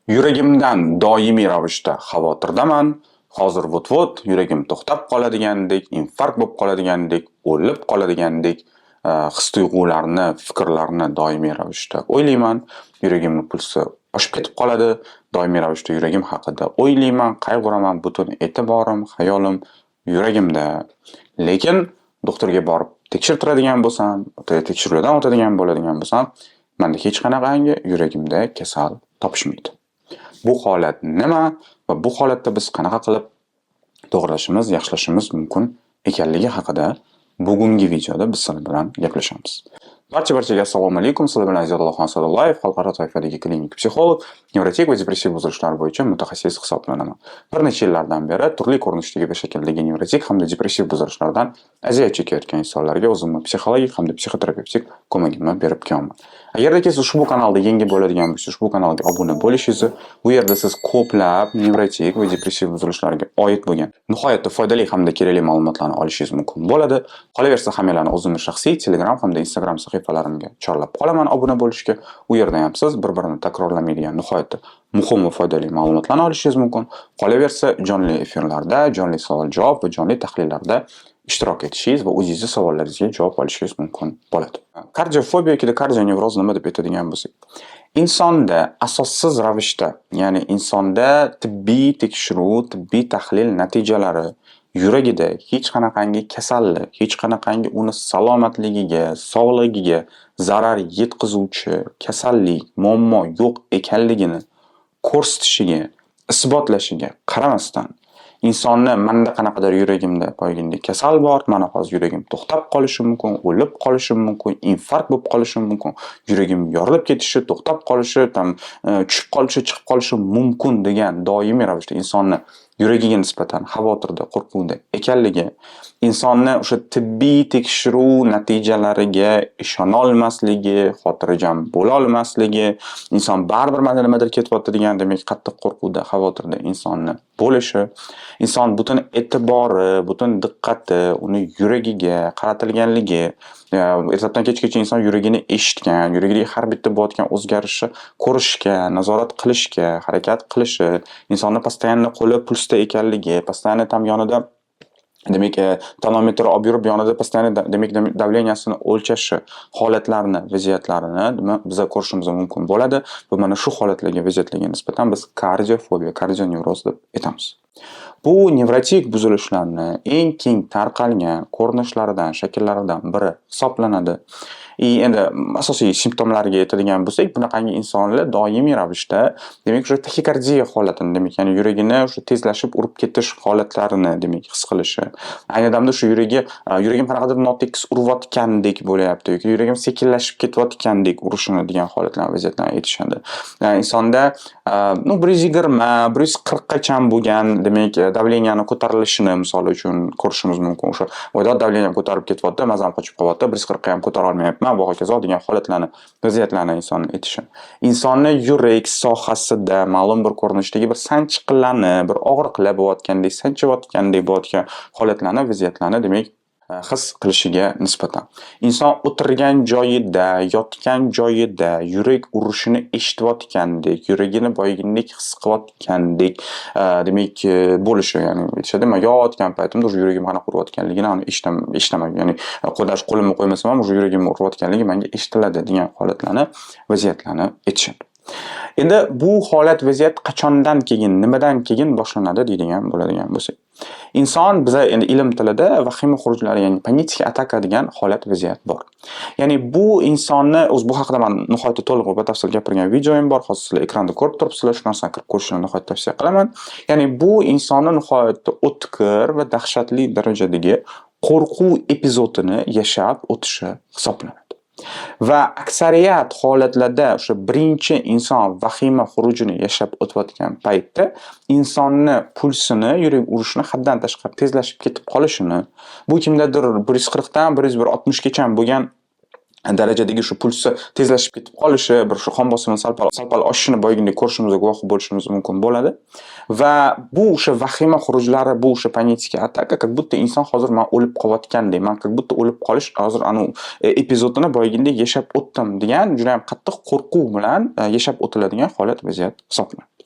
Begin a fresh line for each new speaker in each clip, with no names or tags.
Yuragimdan doimiy ravishda xavotirdaman. Hozir вот-вот yuragim to'xtab qoladigandek, infarkt bo'lib qoladigandek, o'lib qoladigandek his-tuyg'ularni, fikrlarni doimiy ravishda o'ylayman. Yuragimni pulsi oshib ketib qoladi. Doimiy ravishda yuragim haqida o'ylayman, qayg'uraman, butun e'tiborim, xayolim yuragimda. Lekin doktorga borib tekshirtiradigan bo'lsam, tekshiruvdan o'tadigan bo'ladigan bo'lsam, menda hech qanaqangi yuragimda kasal topishmaydi. Bu holat nima va bu holatda biz qanaqa qilib to'g'rilashimiz, yaxshilashimiz mumkin ekanligi haqida bugungi videoda biz sizlar bilan gaplashamiz. Barcha-barchaga assalomu alaykum. Sizlar bilan Ziyodullaxon Sadullayev, xalqaro toifadagi klinik psixolog, nevrotik va depressiv buzilishlar bo'yicha mutaxassis hisoblanaman. Bir necha yillardan beri turli ko'rinishdagi va shakldagi nevrotik hamda depressiv buzilishlardan aziyat chekayotgan insonlarga o'zimni psixologik hamda psixoterapevtik ko'magimni berib kelaman. Agarda siz ushbu kanalda yangi bo'ladigan bo'lsangiz, ushbu kanalga obuna bo'lishingizni, bu yerda siz ko'plab nevrotik va depressiv buzilishlarga oid bo'lgan nihoyatda foydali hamda kerakli ma'lumotlarni olishingiz mumkin bo'ladi. Qolaversa, hammanglarni o'zimni shaxsiy Telegram hamda Instagram sahifalarimga chorlab qolaman obuna bo'lishga. U yerda ham siz bir-birini takrorlamaydigan nihoyatda muhim va foydali ma'lumotlarni olishingiz mumkin. Qolaversa, jonli efirlarda, jonli savol-javob va jonli tahlillarda ishtirok etishingiz va o'zingizni savollaringizga javob olishingiz mumkin bo'ladi. Kardiofobiya yoki kardionevroz nima deb aytadigan bo'lsak, insonda asossiz ravishda, ya'ni insonda tibbiy tekshiruv, tibbiy tahlil natijalari yuragida hech qanaqangi kasallik, hech qanaqangi uni salomatligiga, sog'ligiga zarar yetkazuvchi kasallik, muammo yo'q ekanligini ko'rsatishiga, isbotlashiga qaramasdan, insonni manda qanaqadir yuragimda boyagindek kasal bor, mana hozir yuragim to'xtab qolishi mumkin, o'lib qolishim mumkin, infarkt bo'lib qolishim mumkin, yuragim yorilib ketishi, to'xtab qolishi, там tushib qolishi, chiqib qolishi mumkin degan doimiy ravishda insonni yuragiga nisbatan xavotirda, qo'rquvda ekanligi, insonni o'sha tibbiy tekshiruv natijalariga ishonolmasligi, xotirjam bo'lolmasligi, inson baribir manda nimadir ketyapti degan, demak, qattiq qo'rquvda, xavotirda insonni bo'lishi, inson butun e'tibori, butun diqqati uni yuragiga qaratilganligi, ertalabdan kechgacha inson yuragini eshitgan, yuragidagi har bitta bo'layotgan o'zgarishni ko'rishga, nazorat qilishga harakat qilishi, insonni постоянно qo'li pulsda ekanligi, постоянно там yonida, demak, tonometr olib yurib, yonida постоянно, demak, давления sini o'lchashi holatlarini, vaziyatlarini nima biza ko'rishimiz mumkin bo'ladi va mana shu holatlarga, vaziyatlarga nisbatan biz kardiofobiya, kardionevroz deb aytamiz. Bu nevrotik buzilishlarni eng keng tarqalgan ko'rinishlaridan, shakllaridan biri hisoblanadi. И endi asosiy simptomlariga aytadigan bo'lsak, bunaqangi insonlar doimiy ravishda, demak, o'sha taxikardiya holatini, demak, ya'ni yuragini o'sha tezlashib urib ketish holatlarini, demak, his qilishi. Ayni damda shu yuragi, yuragim qanaqadir notekis urayotgandek bo'lyapti yoki yuragim sekinlashib ketayotgandek urishini degan holatlarni, vaziyatlarni aytishadi. Insonda, ну, 120, 140 gacha bo'lgan, demak, давления ni ko'tarilishini misol uchun ko'rishimiz mumkin. O'sha voydod, давления m ko'tarilib ketyapti, mazam qochib qolyapti, 140 ga ham ko'tara olmayapman va hokazo degan holatlarni, vaziyatlarni insonni aytishi. Insonni yurak sohasida ma'lum bir ko'rinishdagi bir sanchiqlarni, bir og'riqlar bo'layotgandek, sanchayotgandek bo'layotgan holatlarni, vaziyatlarni, demak, his qilishiga nisbatan. Inson o'tirgan joyida, yotgan joyida yurak urishini eshitayotgandek, yuragini boyagindek his qilayotgandek, demak, bo'lishi, ya'ni aytishadi, man yotgan paytimda уже yuragim qanaqa urayotganligini eshitaman, ya'ni даже qo'limni qo'ymasam ham уже yuragim urayotganligi menga eshitiladi degan holatlarni, vaziyatlarni aytishadi. Endi bu holat, vaziyat qachondan keyin, nimadan keyin boshlanadi deydigan bo'ladigan bo'lsak. Inson biza endi ilm tilida vahima xurujlari, ya'ni панический ataka degan holat, vaziyat bor. Ya'ni bu insonni o'zi bu haqida man nihoyatda to'liq va batafsil gapirgan videoyim bor. Hozir sizlar ekranda ko'rib turibsizlar, shu narsani kirib ko'rishni nihoyatda tavsiya qilaman. Ya'ni bu insonni nihoyatda o'tkir va dahshatli darajadagi qo'rquv epizodini yashab o'tishi hisoblanadi. Va aksariyat holatlarda o'sha birinchi inson vahima xurujini yashab o'tayotgan paytda insonni pulsini, yurak urishini haddan tashqari tezlashib ketib qolishini, bu kimdadir 140 dan 160 gacha bo'lgan darajadagi shu pulsi tezlashib ketib qolishi, bir shu qon bosimi sal-pal sal-pal oshishini boyagindek ko'rishimizga guvohi bo'lishimiz mumkin bo'ladi. Va bu o'sha vahima xurujlari, bu o'sha панический ataka, как будто inson hozir man o'lib qolayotgandek, man как будто o'lib qolish hozir anavi epizodini boyagindek yashab o'tdim degan judayam qattiq qo'rquv bilan yashab o'tiladigan holat, vaziyat hisoblanadi.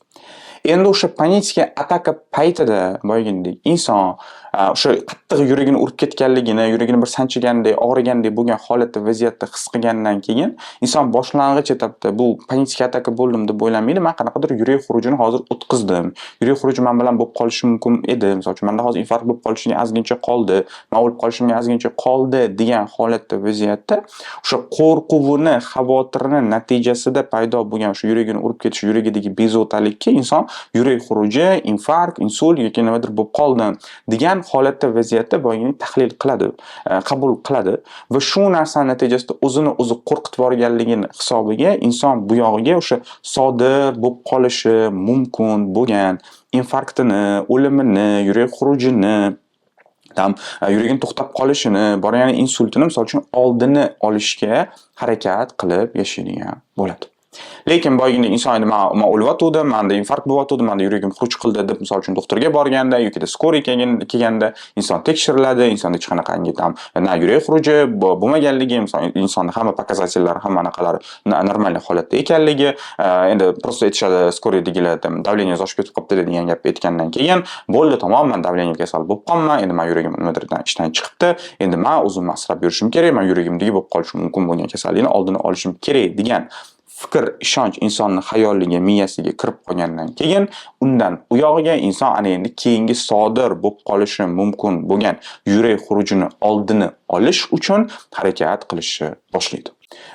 Endi o'sha панический ataka paytida boyagindek inson o'sha qattiq yuragini urib ketganligini, yuragini bir sanchigandek, og'rigandek bo'lgan holatda, vaziyatda his qilgandan keyin inson boshlang'ich etapda bu панический ataka bo'ldim deb o'ylamaydi. Man qanaqadir yurak xurujini hozir o'tkazdim. Yurak xuruji man bilan bo'lib qolishi mumkin edi. Misol uchun, menda hozir infarkt bo'lib qolishiga ozgincha qoldi, man o'lib qolishimga ozgincha qoldi degan holatda, vaziyatda o'sha qo'rquvini, xavotirini natijasida paydo bo'lgan o'sha yuragini urib ketishi, yuragidagi bezovtalikka inson yurak xuruji, infarkt, insult yoki nimadir bo'lib qoldim degan holatda, vaziyatda boyagini tahlil qiladi, qabul qiladi va shu narsani natijasida o'zini o'zi qo'rqitib yuborganligini hisobiga inson bu yog'iga o'sha sodir bo'lib qolishi mumkin bo'lgan infarktini, o'limini, yurak xurujini, там yuragini to'xtab qolishini, borayotgan insultini, misol uchun, oldini olishga harakat qilib yashaydigan bo'ladi. Lekin boyagindek inson endi man o'lyotgandim, manda infarkt bo'lyotgandi, manda yuragim xuruj qildi deb, misol uchun, doktorga borganda yoki скорый kelganda inson tekshiriladi, insonda hech qanaqangi там na yurak xuruji bo'lmaganligi, misol, insonni hamma показатель lari, hamma anaqalari нормальный holatda ekanligi, endi просто aytishadi скорый dagilar, там давление oshib ketib qolibdi degan gapni aytgandan keyin bo'ldi, tamom, man давление kasal bo'lib qolman, endi man yuragim nimadirdan ishdan chiqibdi, endi man o'zimni asrab yurishim kerak, man yuragimdagi bo'lib qolishi mumkin bo'lgan kasallikni oldini olishim kerak degan fikr, ishonch insonni xayoliga, miyasiga kirib qolgandan keyin undan u yog'iga inson ana endi keyingi sodir bo'lib qolishi mumkin bo'lgan yurak xurujini oldini olish uchun harakat qilishni boshlaydi.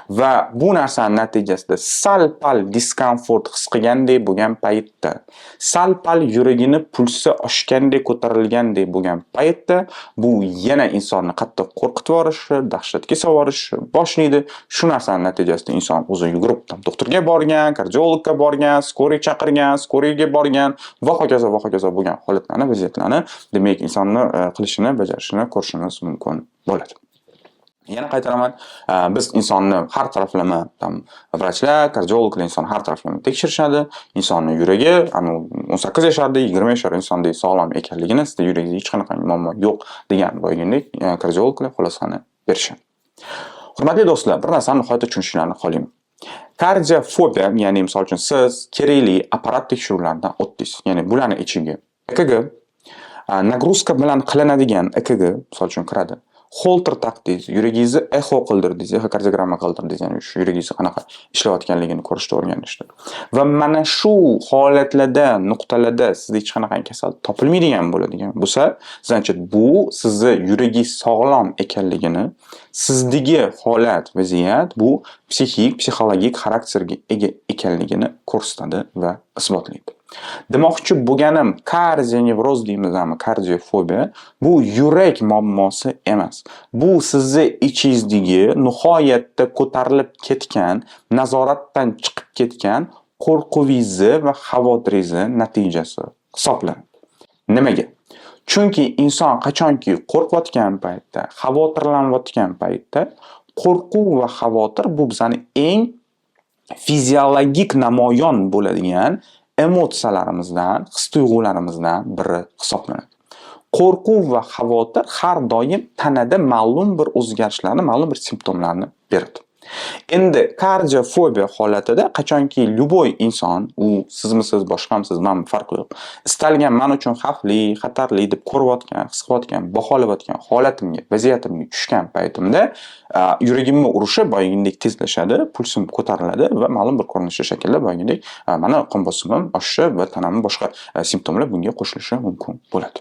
Va bu narsani natijasida sal-pal diskomfort his qilgandek bo'lgan paytda, sal-pal yuragini pulsi oshgandek, ko'tarilgandek bo'lgan paytda bu yana insonni qattiq qo'rqitib yuborishi, dahshatga solib yuborishi boshlaydi. Shu narsani natijasida inson o'zi yugurib doktorga borgan, kardiologga borgan, скорый chaqirgan, скорый ga borgan va hokazo va hokazo bo'lgan holatlarni, vaziyatlarni, demak, insonni qilishini, bajarishini ko'rishimiz mumkin bo'ladi. Yana qaytaraman, biz insonni har taraflama, там vrachlar, kardiologlar insonni har taraflama tekshirishadi. Insonni yuragi anavi 18 yasharda, 20 yashar insondek sog'lom ekanligini, sizda yuragingizda hech qanaqangi muammo yo'q degan boyagindek kardiologlar xulosani berishadi. Hurmatli do'stlar, bir narsani nihoyatda tushunishingizni xohlayman. Kardiofobiya, ya'ni misol uchun siz kerakli apparat tekshiruvlaridan o'tdingiz. Ya'ni bularni ichiga EKG, нагрузка bilan qilinadigan EKG, misol uchun, kiradi. Holter taqdingiz, yuragingizni exo qildirdingiz, exokardiogramma qildirdingiz, ya'ni shu yuragingizni qanaqa ishlayotganligini ko'rishda, o'rganishda. Va mana shu holatlarda, nuqtalarda sizda hech qanaqangi kasal topilmaydigan bo'ladigan bo'lsa, значит, bu sizni yuragingiz sog'lom ekanligini, sizdagi holat, vaziyat bu psixik, psixologik xarakterga ega ekanligini ko'rsatadi va isbotlaydi. Demoqchi bo'lganim, kardionevroz deymizmi, kardiofobiya bu yurak muammosi emas. Bu sizni ichingizdagi nihoyatda ko'tarilib ketgan, nazoratdan chiqib ketgan qo'rquvingizni va xavotiringizni natijasi hisoblanadi. Nimaga? Chunki inson qachonki qo'rqayotgan paytda, xavotirlanayotgan paytda, qo'rquv va xavotir bu bizani eng fiziologik namoyon bo'ladigan emotsiyalarimizdan, his-tuyg'ularimizdan biri hisoblanadi. Qo'rquv va xavotir har doim tanada ma'lum bir o'zgarishlarni, ma'lum bir simptomlarni beradi. Endi kardiofobiya holatida qachonki любой inson, u sizmisiz, boshqamisiz, manmi, farqi yo'q, istalgan man uchun xavfli, xatarli deb ko'rayotgan, his qilayotgan, baholayotgan holatimga, vaziyatimga tushgan paytimda yuragimni urishi boyagindek tezlashadi, pulsim ko'tariladi va ma'lum bir ko'rinishda, shaklda boyagindek mani qon bosimim oshishi va tanamni boshqa simptomlar bunga qo'shilishi mumkin bo'ladi.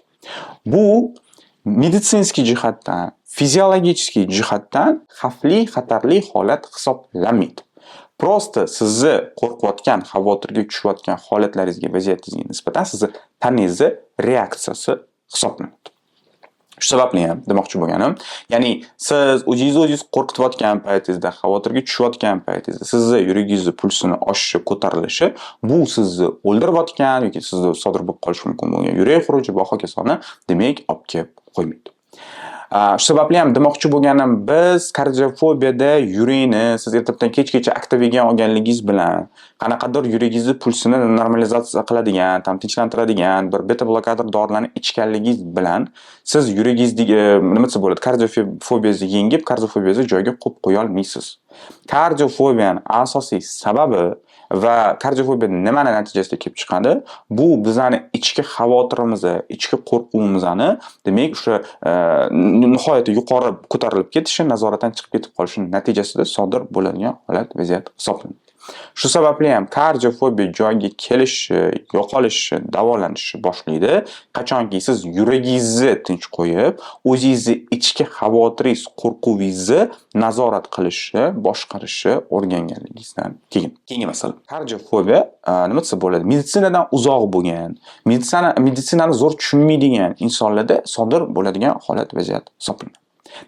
Bu медицинский jihatdan, fiziologический jihatdan xavfli, xatarli holat hisoblanmaydi. Просто sizni qo'rqayotgan, xavotirga tushayotgan holatlaringizga, vaziyatingizga nisbatan sizni tanangizni reaksiyasi hisoblanadi. Shu sababli ham demoqchi bo'lganim, ya'ni siz o'zingizni o'zingiz qo'rqitayotgan paytingizda, xavotirga tushayotgan paytingizda sizni yuragingizni pulsini oshishi, ko'tarilishi bu sizni o'ldirayotgan yoki sizda sodir bo'lib qolishi mumkin bo'lgan yurak xuruji va hokazoni, demak, olib kelib qo'ymaydi. Shu sababli ham demoqchi bo'lganim, biz kardiofobiyada yurakni siz ertalabdan kechgacha Actavigan olganligingiz bilan qanaqadir yuragingizni pulsini normalizatsiya qiladigan, там tinchlantiradigan bir beta blokator dorilarni ichganligingiz bilan siz yuragingizdagi, nima desa bo'ladi, kardiofobiyangizni yengib, kardiofobiyangizni joyiga qo'yib qo'ya olmaysiz. Kardiofobiyani asosiy sababi Va kardiofobiya nimani natijasida kelib chiqadi? Bu bizani ichki xavotirimizni, ichki qo'rquvimizni, demak, o'sha nihoyatda yuqori ko'tarilib ketishi, nazoratdan chiqib ketib qolishi natijasida sodir bo'ladigan holat, vaziyat hisoblanadi. Shu sababli ham kardiofobiya joyiga kelishi, yo'qolishi, davolanishi boshlaydi. Qachonki siz yuragingizni tinch qo'yib, o'zingizni ichki xavotiringiz, qo'rquvingizni nazorat qilishni, boshqarishni o'rganganligingizdan keyin. Keyingi masala. Kardiofobiya, nima desa bo'ladi? Meditsinadan uzoq bo'lgan, meditsinani zo'r tushunmaydigan insonlarda sodir bo'ladigan holat, vaziyat hisoblanadi.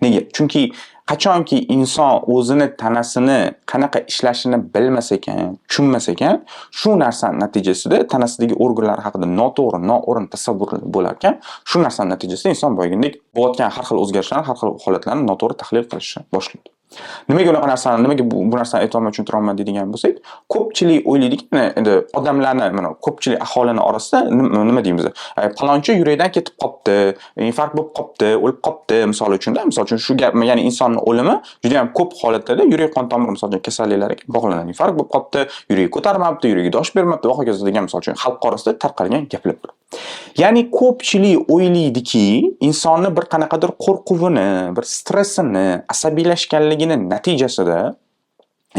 Nega? Chunki qachonki inson o'zini tanasini qanaqa ishlashini bilmas ekan, tushunmas ekan, shu narsani natijasida tanasidagi organlar haqida noto'g'ri, noo'rin tasavvurlar bo'lar ekan, shu narsani natijasida inson boyagindek bo'layotgan har xil o'zgarishlarni, har xil holatlarni noto'g'ri tahlil qilishni boshlaydi. Nimaga unaqa narsani, nimaga bu narsani aytyapman, tushuntiryapman deydigan bo'lsak, ko'pchilik o'ylaydiki, mana endi odamlarni, mana ko'pchilik aholini orasida nima deymiz? Palonchi yurakdan ketib qolibdi, infarkt bo'lib qolibdi, o'lib qolibdi, misol uchun-da, misol uchun shu gap, ya'ni insonni o'limi juda ham ko'p holatlarda yurak qon tomir, misol uchun, kasalliklariga bog'lanadi. Infarkt bo'lib qolibdi, yuragi ko'tarmabdi, yuragi dosh bermabdi va hokazo degan, misol uchun, xalq orasida tarqalgan gaplar bor. Ya'ni ko'pchilik o'ylaydiki, insonni bir qanaqadir qo'rquvini, bir stressini, asabiylashganligini natijasida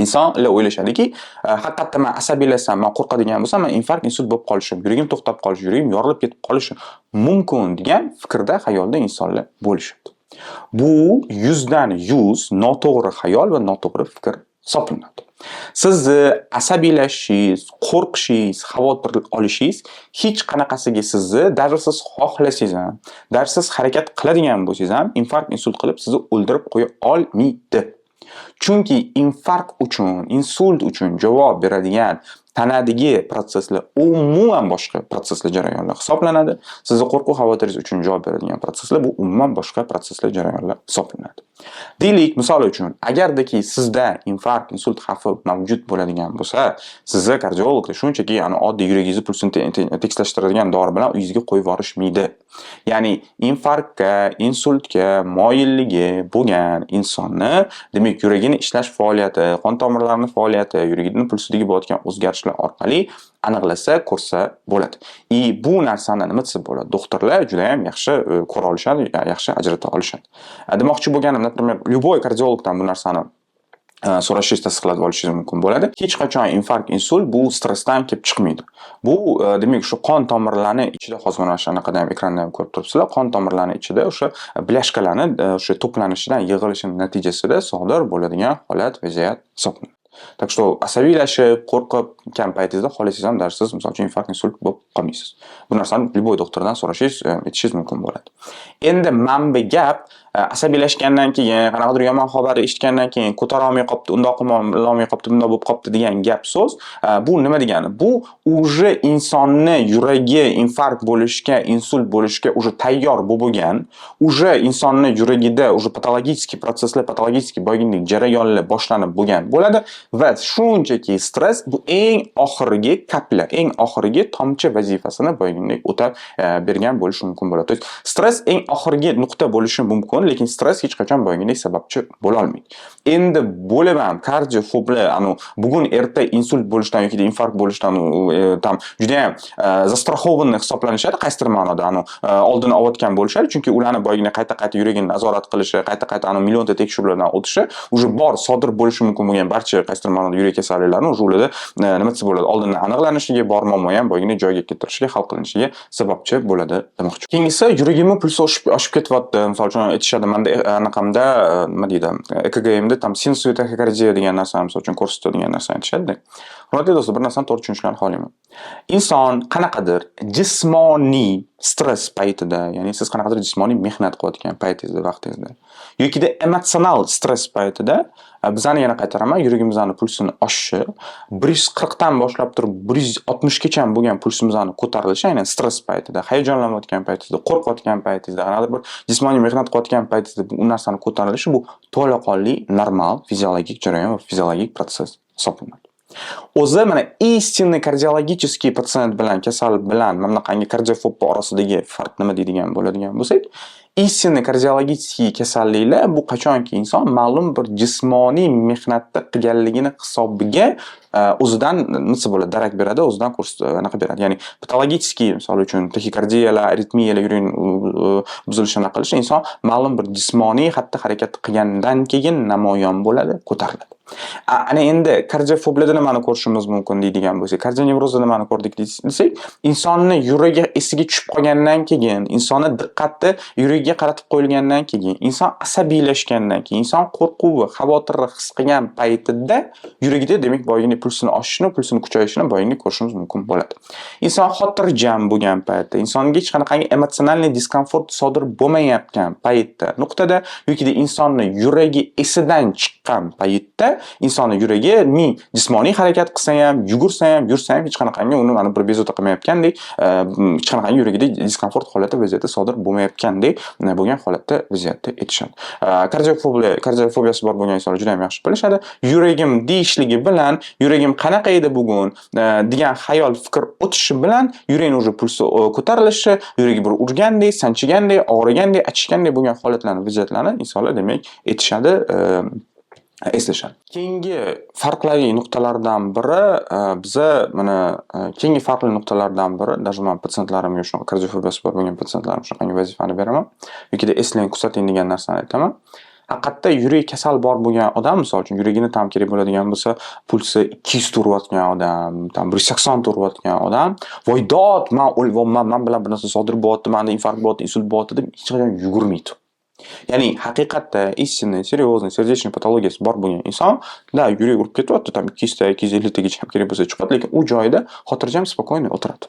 insonlar o'ylashadiki, haqiqatda man asabiylashsam, man qo'rqadigan bo'lsam, man infarkt, insult bo'lib qolishim, yuragim to'xtab qolishi, yuragim yorilib ketib qolishi mumkin degan fikrda, xayolda insonlar bo'lishadi. Bu 100dan 100 noto'g'ri xayol va noto'g'ri fikr hisoblanadi. Sizni asabiylashishingiz, qo'rqishingiz, xavotir olishingiz hech qanaqasiga sizni, даже siz xohlasangiz ham, даже siz harakat qiladigan bo'lsangiz ham, infarkt, insult qilib sizni o'ldirib qo'ya olmaydi. Chunki infarkt uchun, insult uchun javob beradigan tanadagi protsesslar umuman boshqa protsesslar, jarayonlar hisoblanadi. Sizni qo'rquv, xavotiringiz uchun javob beradigan protsesslar bu umuman boshqa protsesslar, jarayonlar hisoblanadi. Deylik, misol uchun, agardaki sizda infarkt, insult xavfi mavjud bo'ladigan bo'lsa, sizni kardiologlar shunchaki yani oddiy yuragingizni pulsini tekislashtiradigan dori bilan uyingizga qo'yib yuborishmaydi. Ya'ni infarktga, insultga moyilligi bo'lgan insonni, demak, yuragini ishlash faoliyati, qon tomirlarining faoliyati, yuragini pulsidagi bo'layotgan o'zgarishlar orqali aniqlasa, ko'rsa bo'ladi. И bu narsani, nima desa bo'ladi? Doktorlar juda ham yaxshi ko'ra olishadi, yaxshi ajrata olishadi. Demoqchi bo'lganim, например, любой kardiologdan bu narsani so'rashingiz, tasdiqlatib olishingiz mumkin bo'ladi. Hech qachon infarkt, insult bu stressdan kelib chiqmaydi. Bu demak, shu qon tomirlarni ichida, hozir mana shu anaqada ham, ekranda ham ko'rib turibsizlar, qon tomirlarni ichida o'sha бляшка larni o'sha to'planishidan, yig'ilishining natijasida sodir bo'ladigan holat, vaziyat hisoblanadi. Так что asabiylashib, qo'rqib paytingizda xohlasangiz ham, даже siz, misol uchun, infarkt, insult bo'lib qolmaysiz. Bu narsani любой doktordan so'rashingiz, aytishingiz mumkin bo'ladi. Endi mana bu gap, asabiylashgandan keyin, qanaqadir yomon xabar eshitgandan keyin ko'tara olmay qolibdi, undoq qilolmay qolibdi, bundoq bo'lib qolibdi degan gap so'z, bu nima degani? Bu уже insonni yuragi infarkt bo'lishga, insult bo'lishga уже tayyor bo'lib bo'lgan, уже insonni yuragida уже patologический protsesslar, patologический boyagindek jarayonlar boshlanib bo'lgan bo'ladi va shunchaki stress bu eng oxirgi капля, eng oxirgi tomchi vazifasini boyagindek o'tab bergan bo'lishi mumkin bo'ladi. То есть stress eng oxirgi nuqta bo'lishi mumkin, lekin stress hech qachon boyagindek sababchi bo'la olmaydi. Endi bo'lib ham kardiofoblar anu bugun erta insult bo'lishdan yoki infarkt bo'lishdan там judayam застрахованный hisoblanishadi qaysidir ma'noda, anu oldini olayotgan bo'lishadi, chunki ularni boyagina qayta-qayta yuragini nazorat qilishi, qayta-qayta anu millionta tekshiruvlardan o'tishi уже bor sodir bo'lishi mumkin bo'lgan barcha qaysidir ma'noda yurak kasalliklarini уже ularda, nima desa bo'ladi, oldindan aniqlanishiga, bor muammo ham boyagina joyiga keltirishiga, hal qilinishiga sababchi bo'ladi demoqchi. Keyingisi, yuragimni pulsi oshib ketyapti. Misol uchun, aytishadi, manda anaqamda, nima deydi, EKGmda там синусовая taxikardiya degan narsani, misol uchun, ko'rsatdi degan narsani aytishadi. Hurmatli do'stlar, bir narsani to'g'ri tushunishlarni xohlayman. Inson qanaqadir jismoniy stress paytida, ya'ni siz qanaqadir jismoniy mehnat qilayotgan paytingizda, vaqtingizda yokida emotsional stress paytida bizani, yana qaytaraman, yuragimizni pulsini oshishi, 140 dan boshlab turib 160 gacha bo'lgan pulsimizni ko'tarilishi aynan stress paytida, hayajonlanayotgan paytingizda, qo'rqayotgan paytingizda, qanaqadir bir jismoniy mehnat qilayotgan paytingizda bu narsani ko'tarilishi bu to'laqonli normal fiziologik jarayon va fiziologik protsess hisoblanadi. O'zi mana истинный кардиологический пациент bilan, kasal bilan mana bunaqangi kardiofob orasidagi farq nima deydigan bo'ladigan bo'lsak, Истинный kardiologический kasalliklar bu qachonki inson ma'lum bir jismoniy mehnatni qilganligini hisobiga o'zidan nima bo'ladi, darak beradi, o'zidan anaqa beradi. Ya'ni patologический, misol uchun, taxikardiyalar, aritmiyalar, yurak buzilishi, anaqa qilishi inson ma'lum bir jismoniy xatti harakat qilgandan keyin namoyon bo'ladi, ko'tariladi. Ana endi kardiofobiyada nimani ko'rishimiz mumkin deydigan bo'lsak, kardionevrozda nimani ko'rdik desak, insonni yuragi esiga tushib qolgandan keyin, insonni diqqati yuragiga qaratib qo'yilgandan keyin, inson asabiylashgandan keyin, inson qo'rquvi, xavotirni his qilgan paytida yuragida, demak, boyagina pulsini oshishini, pulsini kuchayishini boyagina ko'rishimiz mumkin bo'ladi. Inson xotirjam bo'lgan paytda, insonga hech qanaqangi эмоциональный дискомфорт sodir bo'lmayotgan paytda, nuqtada yokida insonni yuragi esidan chiqqan paytda insonni yuragi ming jismoniy harakat qilsa ham, yugursa ham, yursa ham hech qanaqangi uni mana bir bezovta qilmayotgandek, hech qanaqangi yuragida дискомфорт holati, vaziyati sodir bo'lmayotgandek bo'lgan holatda vaziyatda aytishadi. Kardiofobiyasi bor bo'lgan insonlar juda ham yaxshi bilishadi. Yuragim deyishligi bilan, yuragim qanaqa edi bugun degan xayol fikr o'tishi bilan yurakni уже pulsi ko'tarilishi, yuragi bir urgandek, sanchigandek, og'rigandek, achishgandek bo'lgan holatlarni, vaziyatlarni insonlar, demak, aytishadi, eslashadi. Keyingi farqli nuqtalardan biri, biza mana keyingi farqli nuqtalardan biri, даже man patsientlarimga shunaqa, kardiofobiyasi bor bo'lgan patsientlarimga shunaqangi vazifani beraman yokida eslang, kuzating degan narsani aytaman. Haqiqatda yurak kasal bor bo'lgan odam, misol uchun, yuragini tam kerak bo'ladigan bo'lsa, pulsi 200 ta urayotgan odam, tam 180 ta urayotgan odam, "Voy dod, man o'lyapman, man bilan bir narsa sodir bo'lyapti, manda infarkt bo'lyapti, insult bo'lyapti" deb hech qachon yugurmaydi. Ya'ni haqiqatda истинный, серьезный сердечный patologiyasi bor bo'lgan inson, да, yurak urib ketyapti, там 200 ta, 250 tagacha ham kerak bo'lsa chiqadi, lekin u joyida xotirjam, спокойный o'tiradi.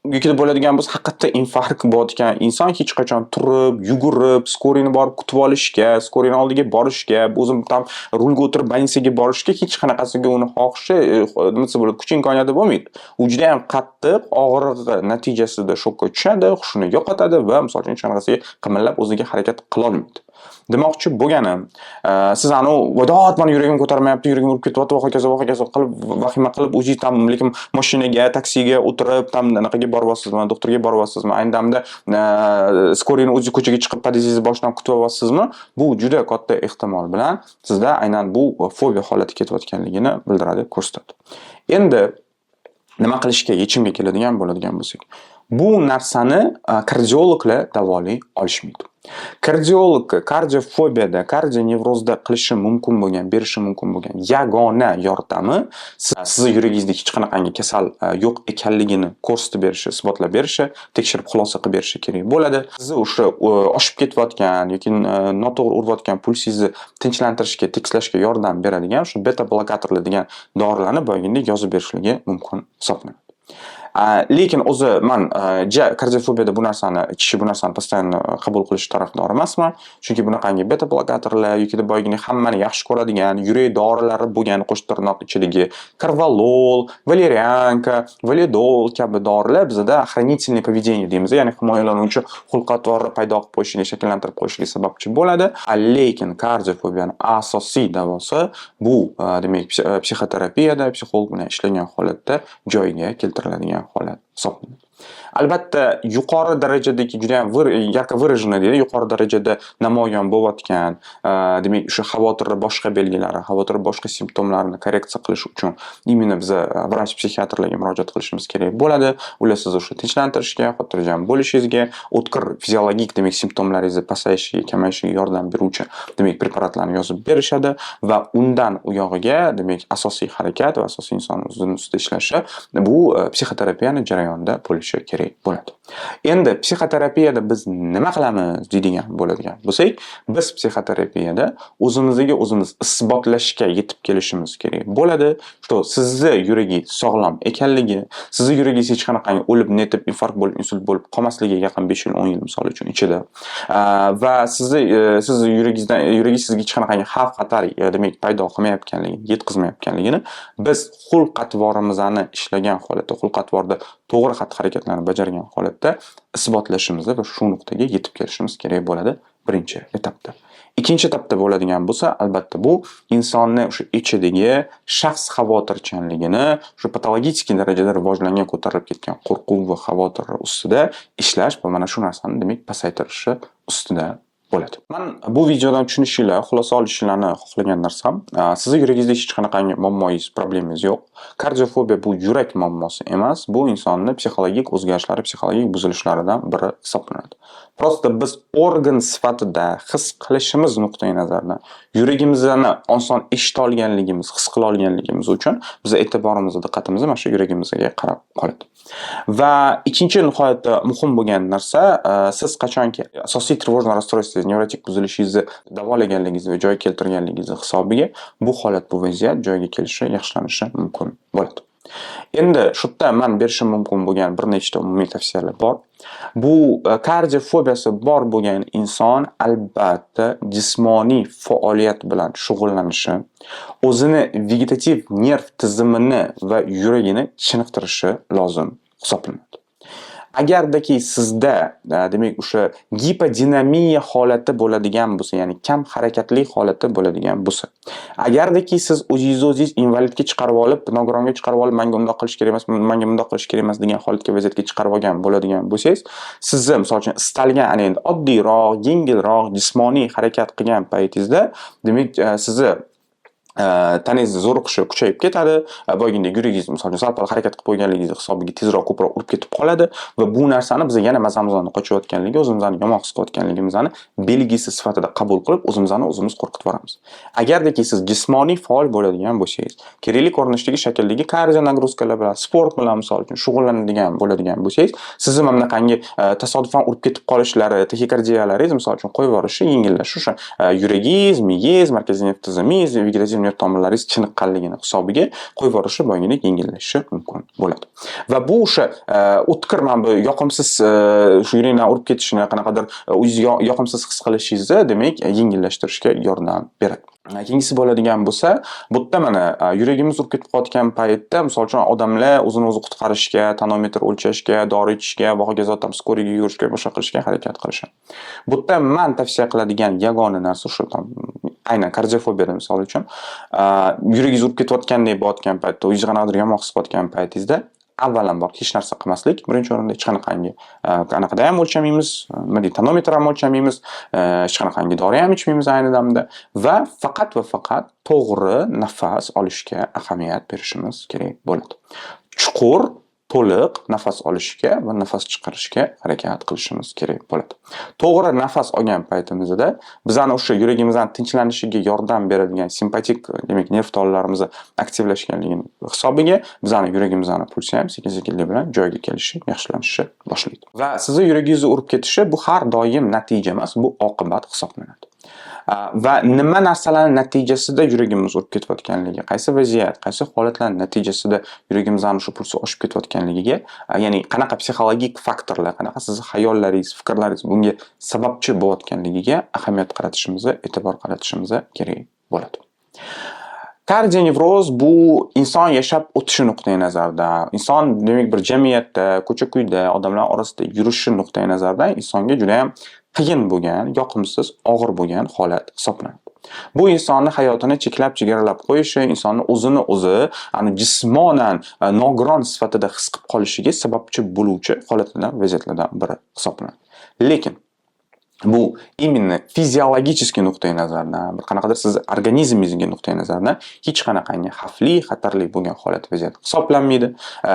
Yokida bo'ladigan bo'lsa, haqiqatda infarkt bo'layotgan inson hech qachon turib, yugurib, скорый ni borib kutib olishga, скорый ni oldiga borishga, o'zim там rulga o'tirib больница ga borishga hech qanaqasiga uni xohishi, nima desa bo'ladi, kuch imkoniyati bo'lmaydi. U judayam qattiq og'rig'i natijasida shokka tushadi, hushini yo'qotadi va, misol uchun, hech qanaqasiga qimillab o'ziga harakat qilolmaydi. Demoqchi bo'lganim, siz anavi "Voy dod, mani yuragim ko'tarmayapti, yuragim urib ketyapti" va hokazo, va hokazo qilib, vahima qilib, o'zingiz там lekin mashinaga, taksiga o'tirib, там anaqaga boryapsizmi, doktorga boryapsizmi, ayni damda скорый ni o'zingiz ko'chaga chiqib podyezdingizni boshidan kutib olyapsizmi? Bu juda katta ehtimol bilan sizda aynan bu fobiya holati ketayotganligini bildiradi, ko'rsatadi. Endi nima qilishga, yechimga keladigan bo'ladigan bo'lsak, bu narsani kardiologlar davolay olishmaydi. Kardiolog kardiofobiyada, kardionevrozda qilishi mumkin bo'lgan, berishi mumkin bo'lgan yagona yordami sizni yuragingizda hech qanaqangi kasal yo'q ekanligini ko'rsatib berishi, isbotlab berishi, tekshirib xulosa qilib berishi kerak bo'ladi. Sizni o'sha oshib ketayotgan yoki noto'g'ri urayotgan pulsingizni tinchlantirishga, tekislashga yordam beradigan shu beta blokatorlar degan dorilarni boyagindek yozib berishligi mumkin hisoblanadi. Lekin o'zi man ja kardiofobiyada bu narsani, kishi bu narsani постоянно qabul qilish tarafdori emasman. Chunki bunaqangi beta blokatorlar yokida boyagina hammani yaxshi ko'radigan yurak dorilari bo'lgan qo'shtirnoq ichidagi korvalol, валерьянка, validol kabi dorilar bizada хранительное поведение deymiz, ya'ni himoyalanuvchi xulq-atvorni paydo qilib qo'yishiga, shakllantirib qo'yishiga sababchi bo'ladi. Lekin kardiofobiyani asosiy davosi bu, demak, psixoterapiyada, psixolog bilan ishlagan holatda joyiga keltiriladigan holat hisoblanadi. Albatta, yuqori darajadagi judayam ярко выраженный deydi, yuqori darajada namoyon bo'layotgan, demak, o'sha xavotirni boshqa belgilari, xavotirni boshqa simptomlarini korreksiya qilish uchun именно biza vrach psixiatrlarga murojaat qilishimiz kerak bo'ladi. Ular sizni o'sha tinchlantirishga, xotirjam bo'lishingizga, o'tkir fiziologik, demak, simptomlaringizni pasayishiga, kamayishiga yordam beruvchi, demak, preparatlarni yozib berishadi va undan u yog'iga, demak, asosiy harakat va asosiy inson o'zini ustida ishlashi bu psixoterapiyani jarayonida bo'lishi kerak bo'ladi. Endi psixoterapiyada biz nima qilamiz deydigan bo'ladigan bo'lsak, biz psixoterapiyada o'zimizga o'zimiz isbotlashga yetib kelishimiz kerak bo'ladi, что sizni yuragingiz sog'lom ekanligi, sizni yuragingiz hech qanaqangi o'lib netib, infarkt bo'lib, insult bo'lib qolmasligi yaqin 5 yil, 10 yil, misol uchun, ichida va sizni yuragingiz sizga hech qanaqangi xavf xatar, demak, paydo qilmayotganligini, yetkazmayotganligini biz xulq-atvorimizni ishlagan holatda, xulq-atvorda to'g'ri xatti-harakatlarni bajargan holatda isbotlashimiz va shu nuqtaga yetib kelishimiz kerak bo'ladi birinchi etapda. Ikkinchi etapda bo'ladigan bo'lsa, albatta bu insonni o'sha ichidagi shaxs xavotirchanligini, o'sha patologik darajada rivojlangan, ko'tarilib ketgan qo'rquv va xavotir ustida ishlash va mana shu narsani, demak, pasaytirishi ustida bo'ladi. Man bu videodan tushunishinglar, xulosa olishinglarni xohlagan narsam, sizni yuragingizda hech qanaqangi muammoyingiz, problemangiz yo'q. Kardiofobiya bu yurak muammosi emas, bu insonni psixologik o'zgarishlari, psixologik buzilishlaridan biri hisoblanadi. Просто biz organ sifatida his qilishimiz nuqtai nazaridan yuragimizni oson eshita olganligimiz, his qila olganligimiz uchun biz e'tiborimizni, diqqatimizni mana shu yuragimizga qarab qoladi. Va ikkinchi nihoyatda muhim bo'lgan narsa, siz qachonki asosiy тревожное расстройство, nevrotik buzilishingizni davolaganligingiz va joyiga keltirganligingizni hisobiga bu holat, bu vaziyat joyiga kelishi, yaxshilanishi mumkin bo'ladi. Endi shu yerda man berishim mumkin bo'lgan bir nechta umumiy tavsiyalar bor. Bu kardiofobiyasi bor bo'lgan inson albatta jismoniy faoliyat bilan shug'ullanishi, o'zini vegetativ nerv tizimini va yuragini chiniqtirishi lozim hisoblanadi. Agardaki sizda, demak, o'sha gipodinamiya holati bo'ladigan bo'lsa, ya'ni kam harakatli holati bo'ladigan bo'lsa, agardaki siz o'zingizni o'zingiz invalidga chiqarib olib, nogironga chiqarib olib, manga undoq qilish kerak emas, manga bundoq qilish kerak emas degan holatga, vaziyatga chiqarib olgan bo'ladigan bo'lsangiz, sizni, misol uchun, istalgan ana endi oddiyroq, yengilroq jismoniy harakat qilgan paytingizda, demak, sizni tanangizni zo'riqishi kuchayib ketadi. Boyagindek yuragingiz, misol uchun, sal-pal harakat qilib qo'yganligingiz hisobiga tezroq, ko'proq urib ketib qoladi va bu narsani biz yana mazamizni qochayotganligi, o'zimizni yomon his qilayotganligimizni belgisi sifatida qabul qilib, o'zimizni o'zimiz qo'rqitib yuboramiz. Agardaki siz jismoniy faol bo'ladigan bo'lsangiz, kerakli ko'rinishdagi, shakldagi kardio нагрузка lar bilan, sport bilan, misol uchun, shug'ullanadigan bo'ladigan bo'lsangiz, sizni mana bunaqangi tasodifan urib ketib qolishlari, taxikardiyalaringiz, misol uchun, qo'yib yuborishi, yengillashi, o'sha yuragingiz, miyangiz, markaziy nerv tizimingiz, vegetativ nerv tomirlaringiz chiniqqanligini hisobiga qo'yib yuborishi, boyagidek yengillashishi mumkin bo'ladi. Va bu o'sha o'tkir mana bu yoqimsiz shu yurakdan urib ketishini, qanaqadir o'zingizni yoqimsiz his qilishingizni, demak, yengillashtirishga yordam beradi. Keyingisi bo'ladigan bo'lsa, bu yerda mana yuragimiz urib ketib qolayotgan paytda, misol uchun, odamlar o'zini o'zi qutqarishga, tonometr o'lchashga, dori ichishga va hokazo, там скорый ga yugurishga, boshqa qilishga harakat qilishadi. Bu yerda man tavsiya qiladigan yagona narsa shu, там aynan kardiofobiyada, misol uchun, yuragingiz urib ketayotgandek bo'layotgan paytda, o'zingizni qanaqadir yomon his qilayotgan paytingizda avvalambor hech narsa qilmaslik birinchi o'rinda. Hech qanaqangi anaqada ham o'lchamaymiz, nima deydi, tonometr ham o'lchamaymiz, hech qanaqangi dori ham ichmaymiz ayni damda va faqat va faqat to'g'ri nafas olishga ahamiyat berishimiz kerak bo'ladi. Chuqur, to'liq nafas olishga va nafas chiqarishga harakat qilishimiz kerak bo'ladi. To'g'ri nafas olgan paytimizda bizani o'sha yuragimizni tinchlanishiga yordam beradigan simpatik, demak, nerv tolalarimiz aktivlashganligini hisobiga bizani yuragimizni pulsi ham sekin-sekinlik bilan joyiga kelishi, yaxshilanishi boshlaydi. Va sizni yuragingizni urib ketishi bu har doim natija emas, bu oqibat hisoblanadi. Va nima narsalarning natijasida yuragimiz urib ketayotganligi, qaysi vaziyat, qaysi holatlar natijasida yuragimizni shu pulsi oshib ketayotganligiga, ya'ni qanaqa psixologik faktorlar, qanaqa sizni xayollaringiz, fikrlaringiz bunga sababchi bo'layotganligiga ahamiyat qaratishimiz, e'tibor qaratishimiz kerak bo'ladi. Kardionevroz bu inson yashab o'tishi nuqtai nazaridan, inson, demak, bir jamiyatda, ko'cha-ko'yda, odamlar orasida yurishi nuqtai nazaridan insonga judayam qiyin bo'lgan, yoqimsiz, og'ir bo'lgan holat hisoblanadi. Bu insonni hayotini cheklab, chegaralab qo'yishi, insonni o'zini o'zi ani jismonan nogiron sifatida his qilib qolishiga sababchi bo'luvchi holatlardan, vaziyatlardan biri hisoblanadi. Lekin bu именно физиологический nuqtai nazardan, bir qanaqadir sizni organizmingizga nuqtai nazardan hech qanaqangi xavfli, xatarli bo'lgan holat, vaziyat hisoblanmaydi.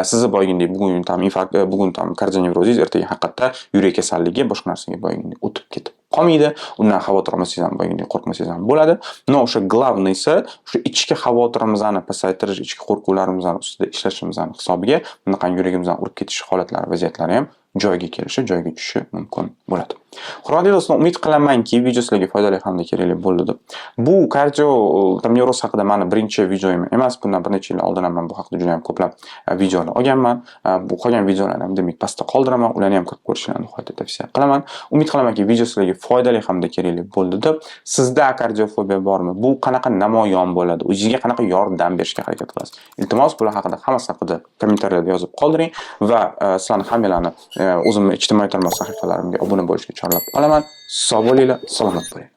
Sizni boyagindek bugun там infarkt, bugun там kardionevrozingiz ertaga haqiqatda yurak kasalligi, boshqa narsaga boyagindek o'tib ketib qolmaydi. Undan xavotir olmasangiz ham, boyagindek qo'rqmasangiz ham bo'ladi. Но o'sha главный si o'sha ichki xavotirimizni pasaytirish, ichki qo'rquvlarimizni ustida ishlashimizni hisobiga bunaqangi yuragimizdan urib ketish holatlari, vaziyatlari ham joyiga kelishi, joyiga tushishi mumkin bo'ladi. Hurmatli do'stlar, umid qilamanki, video sizlarga foydali hamda kerakli bo'ldi deb. Bu kardio nevroz haqida mani birinchi videoyim emas. Bundan bir necha yil oldin ham men bu haqida juda ham ko'plab videolar olganman. Bu qolgan videolarni ham, demak, pastda qoldiraman. Ularni ham kirib ko'rishingizni nihoyatda tavsiya qilaman. Umid qilamanki, video sizlarga foydali hamda kerakli bo'ldi deb. Sizda kardiofobiya bormi? Bu qanaqa namoyon bo'ladi? O'zingizga qanaqa yordam berishga harakat qilasiz? Iltimos, bular haqida, hammasi haqida kommentariyada yozib qoldiring va sizlarni hammanglarni o'zimni ijtimoiy tarmoq sahifalarimga obuna bo'lishga chorlab qolaman. Sog' bo'linglar, salomat bo'linglar.